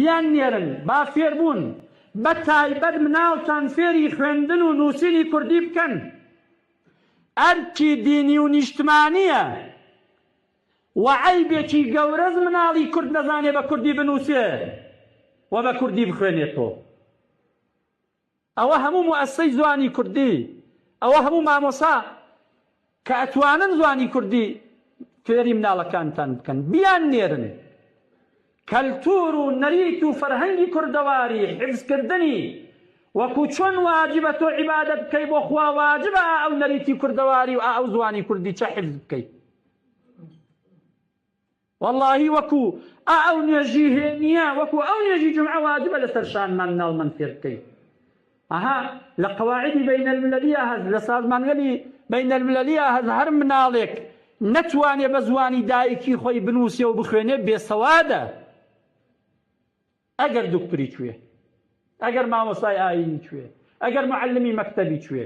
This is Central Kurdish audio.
بیان نێرن با فێربوون، بە تایبەت مناڵتان فێری خوێندن و نووسینی کوردی بکەن. ئەرکی دینی و نیشتمانییە و عەیبێکی گەورەس مناڵی کورد نەزانێ بە کوردی بنووسێ و بە کوردی بخوێنێتۆ. ئەوە هەموو موئەسسەی زوانی کوردی، ئەوە هەموو مامۆسا کە ئەتوانن زوانی کوردی فێری مناڵەکانتان بکەن بیان نێرن. کەلتور و نەریت و فەرهەنگی کوردەواری حیفزکردنی وەکو چۆن واجبە تۆ عیبادەت بکەی بۆ خوا واجبە ئا ئەو نەریتی کوردەواری و ئا ئەو زوانی کوردی چە حیفز بکەی. وەڵاهی وەکو ئا ئەو نوێژی هێنیە وەکو ئەو نوێژی جومعە واجبە لەسەر شانمان مناڵمان فێر بکەین. ئەها لە قەواعیدی بەینەلملەلیە هەس لە سازمانگەلی بەینەلملەلیە هەس هەر مناڵێک نەتوانێ بە زوانی دایکی خۆی بنووسێ و بخوێنێ بێسەوادە ئەگەر دوکتوری کوێ ئەگەر مامۆستای ئایینی کوێ ئەگەر معەلمی مەکتەبی کوێ.